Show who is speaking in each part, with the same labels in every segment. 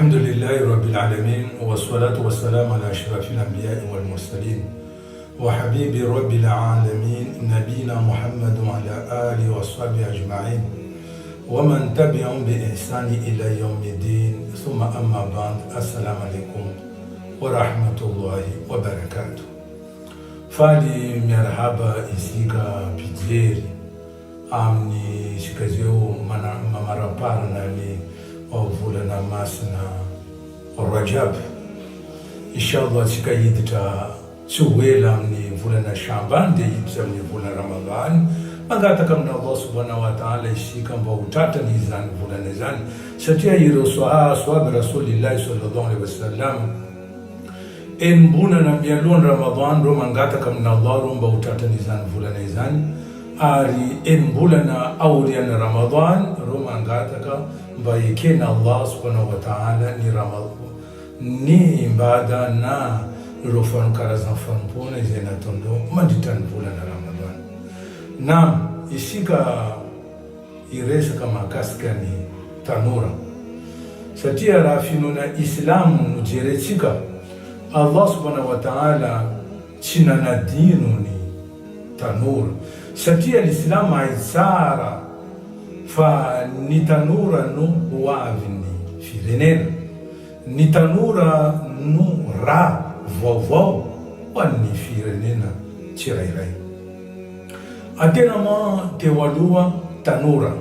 Speaker 1: Alhamdulillahi Rabbil Alamin wa salatu wa salam ala ashrafil anbiya'i wal mursalin wa habibi Rabbil Alamin nabina Muhammad wa ala alihi wa sahbihi ajma'in wa man tabi'ahum bi ihsani ila yawmiddin thumma amma ba'd assalamu alaikum wa rahmatullahi wa barakatuh. Faly miarahaba isika mpijery amin'ny isika izao mamaramparana ny volana masina Rajab. Inshallah tsika hiditra tsy ho ela amin'ny volana Sha'ban dia hiditra amin'ny volana Ramadan. Mangataka amin'Allah subhanahu wa ta'ala isika mba ho tratrany izany volana izany satria ireo Sohabi Rasoolillahi sallallahu alaihi wasallam Enim-bolana mialoha ny Ramadan ireo mangataka amin'Allah ireo mba ho tratran'izany volana izany ary enim-bolana aorian'ny Ramadan ireo mangataka mba heken'Allah subhanahu wa ta'ala ny ny imbada na ireo karazan'ny fanompoana izay nataon'ireo mandritra ny volana Ramadan. Naam, isika. hiresaka mahakasika ny tanora. Satria raha finoana Islam no jerentsika, Allah subhanahu wa ta'ala tsy nanadino ny tanora. Satria l'Islam mahay tsara fa ny tanora no ho avin'ny firenena. Ny tanora no ra vaovao ho an'ny firenena tsirairay. Atena moa teo aloha tanora,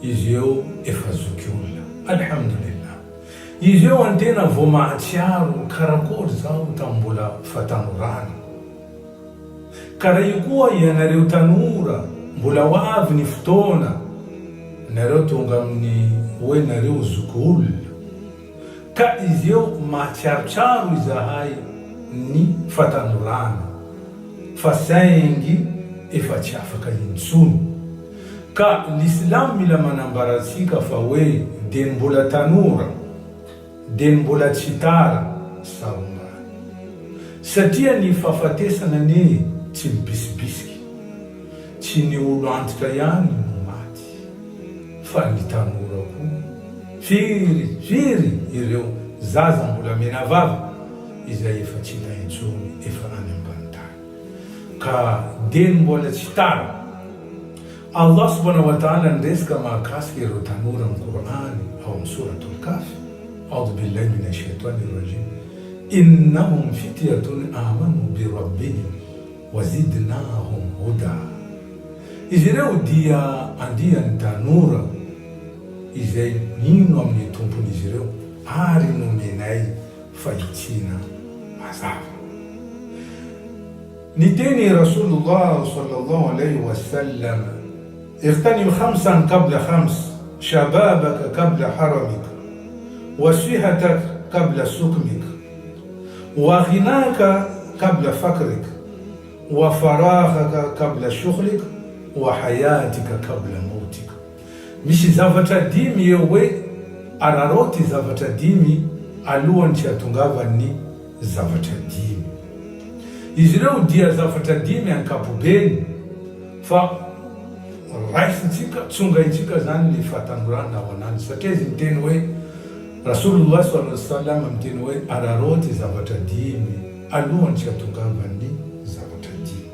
Speaker 1: izy eo efa zokiolona. Alhamdulillah. Izy eo antena vao mahatsiaro karakory zaho tam mbola fatanorana. Kara io koa ianareo tanora mbola ho avy ny fotoana nareo tonga amin'ny hoe nareo zokiolona. Ka izy eo mahatsiarotsiaro izahay ny fatanorana fa saingy efa tsy afaka intsony. Ka l'islam mila manambara antsika fa hoe dieny mbola tanora, dieny mbola tsy tara sarombany. Satria ny fahafatesana anie tsy mibisibisiky. Tsy ny olo antitra ihany no maty. Fa ny tanora koa firy firy ireo zaza mbola menavava izay efa tsy hita intsony efa any ambany tany. Ka dieny mbola tsy tara. Allah subhanahu wa ta'ala niresaka mahakasika ireo tanora amin'ny Kor'any ao amin'ny Souratoul Kahf, Aoudhu billahi minash shaitwanir rajim, Innahum fityatun amanu bi rabbihim wa zidnahum huda. Izy ireo dia andiany tanora izay mino amin'ny Tompon'izy ireo ary nomenay fahitsiana mazava. Niteny i Rasoulullah sallallahu alaihi wa sallam, Ightanim khamsan qabla khams, shababaka qabla haramik, wa sihatak qabla sukmik, wa ghinaka qabla fakrik, Wa faraghaka qabla shughlik wa hayatika qabla mautik. Misy zavatra dimy eo hoe araraoty zavatra dimy alohan'ny tsy hatongavan'ny zavatra dimy. Izy ireo dia zavatra dimy ankapobeny fa raisintsika, tsongaintsika zany le fahatanorana ao anany satria izy miteny hoe Rasoulullah sallallahu alaihi wasallam miteny hoe araraoty zavatra dimy alohan'ny tsy hatongavan'ny zavatra dimy.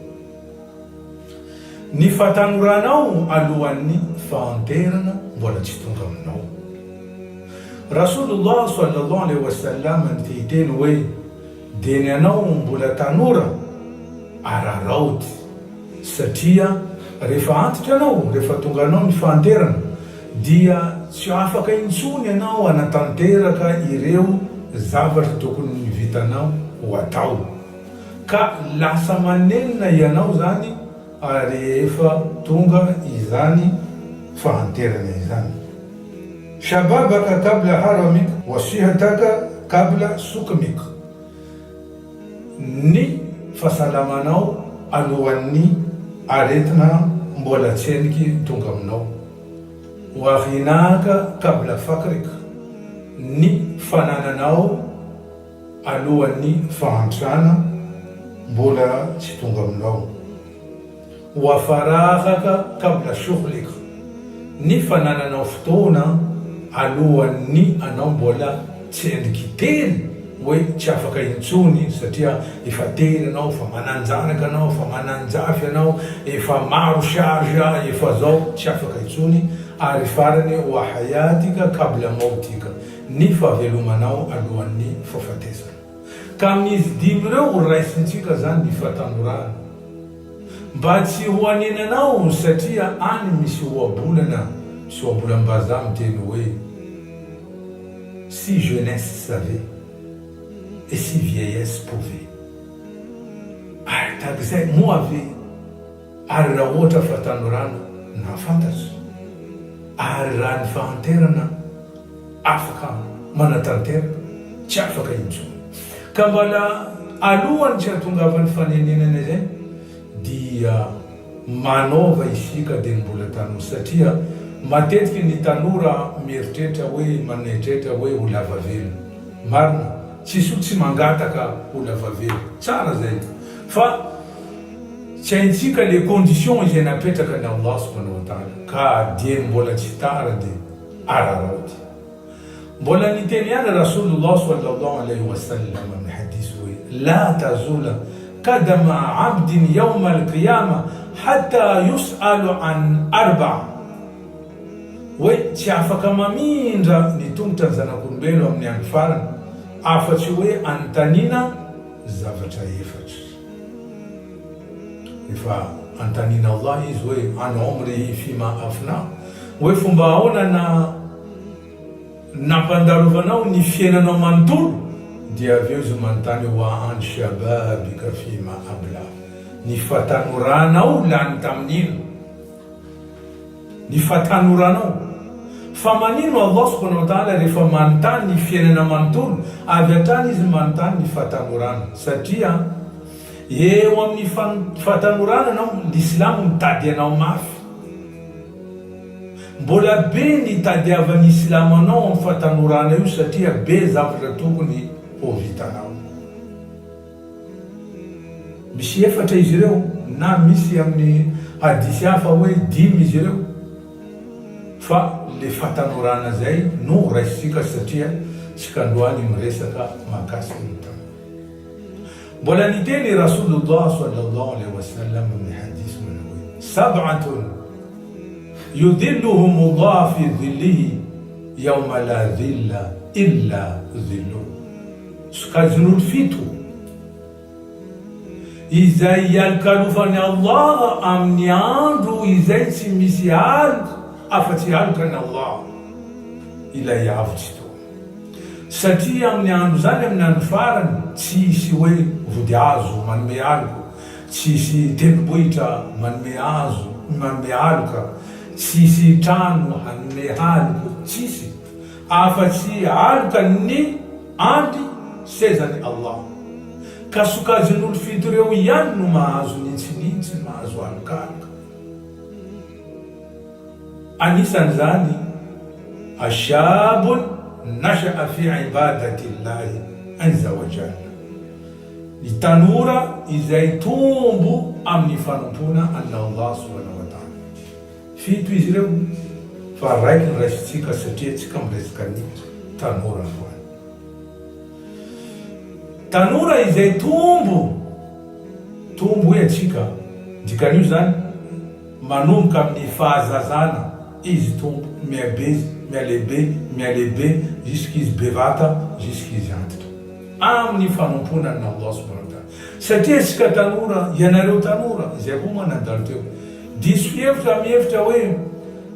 Speaker 1: Ny fahatanoranao alohan'ny fahanterana mbola tsy tonga aminao. Rasoulullah sallallahu alaihi wasallam niteny hoe dia ny anao mbola tanora araraoty satria rehefa antitra ianao, rehefa tonga anao ny fahanterana dia tsy afaka intsony ianao hanatanteraka ireo zavatra tokony vitanao ho atao. Ka lasa manenina ianao izany rehefa tonga izany fahanterana izany. Shababaka qabla haramik wa sihataka qabla sukmik. Ny fahasalamanao alohan'ny aretina mbola tsy heniky tonga aminao. Wa ghinaka qabla fakrik, ny fanananao alohan'ny fahantrana mbola tsy tonga aminao. Wa faraghaka qabla shughlik, ny fanananao fotoana. alohan'ny anao mbola tsy endriky tery hoe tsy afaka intsony satria efa tery anao, efa manan-janaka anao, efa manan-jafy anao, efa maro charge, efa zao, tsy afaka intsony, ary farany wa hayatika qabla mautika, ny fahavelomanao alohan'ny fahafatesana. Ka amin'izy dimy ireo raisintsika zany ny fahatanorana. Mba tsy ho anenanao satria any misy ohabolana, misy ohabolam-bazaha miteny hoe Si jeunesse savait et si vieillesse pouvait. Ary tahaka izay, moa ve ary raha ohatra fahatanorana nahafantatra, ary raha ny fahanterana afaka manatanteraka, tsy afaka intsony. Ka mbala alohan'ny tsy hahatongavan'ny fanenenana izay dia manaova isika dia ny mbola tanora satria matetiky ny tanora mieritreritra hoe maneritreritra hoe ho lava velona. Marina, tsisy olo tsy mangataka ho lava velona. Tsara zay. Fa tsy haintsika le condition izay napetraka ny Allah subhanahu wa ta'ala ka dieny mbola tsy tara dia araraoty. Mbola niteny ihany Rasoulullah swallallahu alaihi wa sallam amin'ny hadith hoe, La tazula qadama abdin yawma al-qiyama hatta yus'alu an arba'. Hoe tsy afaka mamindra ny tongotra ny zanak'olombelo amin'ny andro farany afa-tsy hoe anontaniana zavatra efatra. Efa anontaniana Allah izy hoe, an umrihi fima afna, hoe fomba ahoana na Nampandalovanao ny fiainanao manontolo, dia avy eo izy manontany wa an shababika fima abla, ny fahatanoranao lany tamin'ino? Ny fahatanoranao. Fa manino Allah subhanahu wa ta'ala rehefa manontany ny fiainana manontolo, avy hatrany izy manontany ny fahatanorana, satria eo amin'ny fahatanorana anao, ny silamo mitady anao mafy. Mbola be ny itadiavan'ny Islamo anao amin'ny fahatanorana io satria be zavatra tokony ho vitanao. Misy efatra izy ireo na misy amin'ny hadisy hafa hoe dimy izy ireo fa le fahatanorana zay no raisintsika satria tsika androany miresaka mahakasika ny tanora. Mbola niteny i Rasoulullah swallallahu alaihi wasallam amin'ny hadith manao hoe, Sab'atun yudhilluhumullah fi dhillihi yawma la dhilla illa dhilluh. Sokajin'olo fito izay hialokalofan'i Allah amin'ny andro izay tsy misy aloka afa-tsy alokan'i Allah, ilay Avo Tsitoha. Satria amin'ny andro izany, amin'ny andro farany, tsy hisy hoe vodihazo manome aloka, tsy hisy tendrombohitra manome hazo, manome aloka, tsy hisy trano hanome aloka, tsy hisy, afa-tsy aloka ny andry sezan'i Allah. Ka sokajin'olo fito ireo ihany no mahazo nintsinintsy, mahazo alokaloka. Anisan'izany, Ashabun nasha'a fi ibadatillahi azza wa jalla, ny tanora izay tombo amin'ny fanompoana an'i Allah subhanahu wa ta'ala. Fito izy ireo, fa raiky no raisintsika satria tsika miresaka ny tanora androany. Tanora izay tombo, tombo hoe antsika, dikan'io izany, Manomboka amin'ny fahazazana izy Tompo mihabe mihalehibe mihalehibe jusqu izy bevata jusqu izy antitra amin'ny fanompoana an'i Allah subhanahu wa ta'ala satria isika tanora ianareo tanora izay koa moa nandalo teo diso fihevitra mihevitra hoe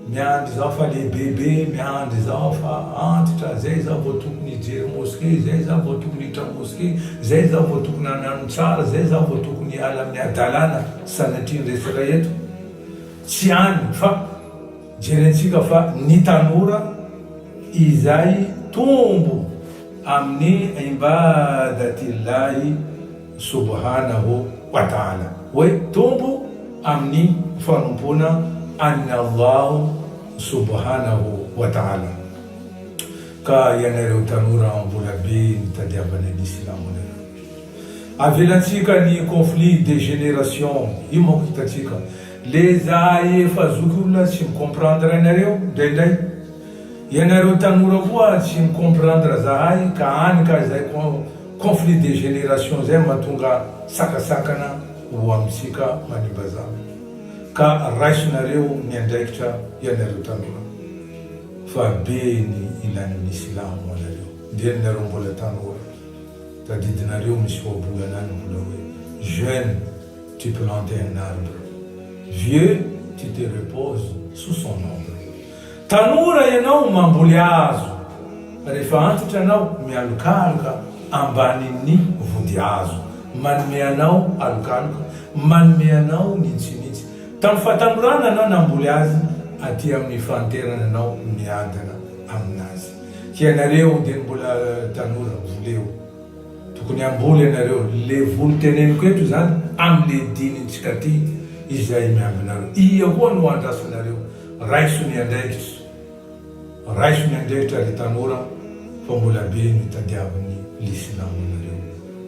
Speaker 1: miandry zaho fa lehibebe miandry zaho fa antitra zay zaho vao tokony hijery mosquée zay zaho vao tokony hiditra mosquée zay zaho vao tokony hanano tsara zay zaho vao tokony hiala amin'ny hadalana Sanatria ny resaka eto tsy any fa jerentsika fa ny tanora izay tombo amin'ny imbadatillahi subhanahu wa ta'ala hoe tombo amin'ny fanompoana an'i Allah subhanahu wa ta'ala ka ianareo tanora mbola be ny tadiavana ny silamo anareo. Avelantsika ny conflit de génération io manko hitantsika le zahay efa zoky olona tsy mi comprendre anareo indraindray. Ianareo tanora koa tsy mi comprendre zahay ka any ka izay conflit de génération zay mahatonga sakasakana ho amintsika manimba zavatra. Ka raisonareo ny andraikitra ianareo tanora fa be ny ilan'ny silamo anareo dieny nareo mbola tanora. Tadidinareo misy ohabolana any mbola hoe jeune tu plante un arbre, vieux tu te reposes sous son ombre. Tanora ianao mamboly hazo, rehefa antitra anao mialokaloka ambanin'ny vodihazo. Manome anao alokaloka, manome anao nintsinintsy. Tamin'ny fahatanorana anao namboly azy, aty amin'ny fahanterana anao miadana aminazy. Hianareo dia mbola tanora, voleo. Tokony hamboly ianareo. Le voly teneniko eto izany amle dinintsika ty izay miambinareo. Ia koa no andrasanareo. Raiso ny andraikitra. Raiso ny andraikitra ry tanora fa mbola be ny tadiavin'ny lisilamo anareo.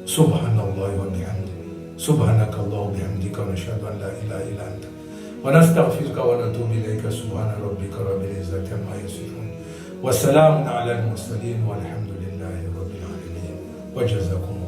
Speaker 1: Subhanallahi wa bihamdi. Subhanakallah wa bihamdika wa nashhadu an la ilaha illa anta. Wa nastaghfiruka wa natubu ilayka subhana rabbika rabbil izzati amma yasifun. Wa salamun ala al mursalin walhamdulillahi rabbil alamin. Wa jazakum.